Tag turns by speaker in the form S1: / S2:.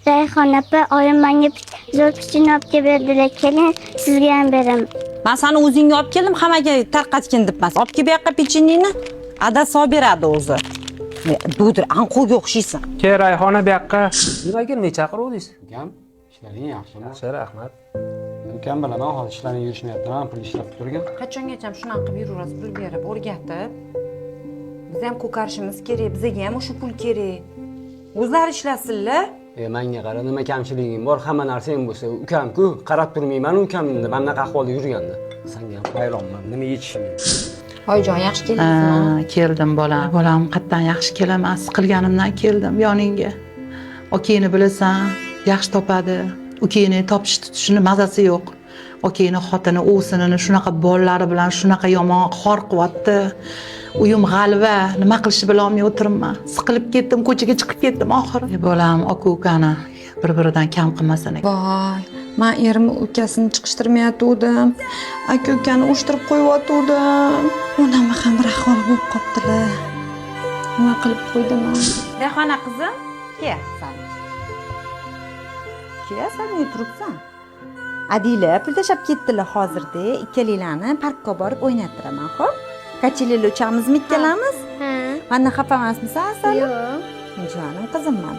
S1: Rayhon opa, oyim menga zo'r pechenye olib kelib berdilar. Keling, sizga ham beraman.
S2: Man sani o'zingga olib keldim, hammaga tarqatgin deb emas. Olib kel bu yoqqa pecheneni. Adasi olib beradi o'zi. Budir, anqovga o'xshaysan.
S3: Kel, Rayhona, bu yoqqa.
S4: Nimaga nima chaqiruvdingiz?
S5: Ukam, ishlaring yaxshimi?
S4: Yaxshi, rahmat.
S5: Ukam, bilaman, hozir ishlaring yurishmayapti, man pul ishlab turgin.
S6: Qachongacha shunaqa qilib yuraverasiz, pul berib, o'rgatib? Biz ham ko'karishimiz kerak, bizaga ham o'sha pul kerak.
S2: O'zlari ishlasinlar.
S5: E, manga qara, nima kamchiliging bor, hamma narsang bo'lsa, ukam-ku, qarab turmayman ukam mana bunaqa ahvolda yurganda. Sanga ham hayronman, nima yetishim.
S6: Oyijon, yaxshi keldingizmi?
S7: Ha, keldim, bolam. Bolam, qayerdan yaxshi kelaman, siqilganimdan keldim yoningga. Okangni bilasan, yaxshi topadi. Ukangni topish tutishini mazasi yo'q. Okangni xotini ovsinini shunaqa bolalari bilan shunaqa yomon xor qilyapti. Uyim g'alva, nima qilishni bilolmay o'tiribman. Siqilib ketdim, ko'chaga chiqib ketdim oxiri. E, bolam, aka ukani bir biridan kam qilmasin.
S8: Voy, man erimni ukasini chiqishtirmayotgandim, aka ukani urushtirib qo'yayotgandim. Onam ham bir ahvol bo'lib qolibdilar. Nima qilib qo'ydim man?
S6: Rayhona qizim, kel san. Kel san, uy turibsan. Adila pul tashlab ketdilar hozirda. Ikkalanglarni parkka borib o'ynattiraman, xo'p? Качели lar uchamizmi ikkalamiz?
S1: Ha.
S6: Mandan xafa emasmisan, Asal?
S1: Yo'q.
S6: Jonim qizim man.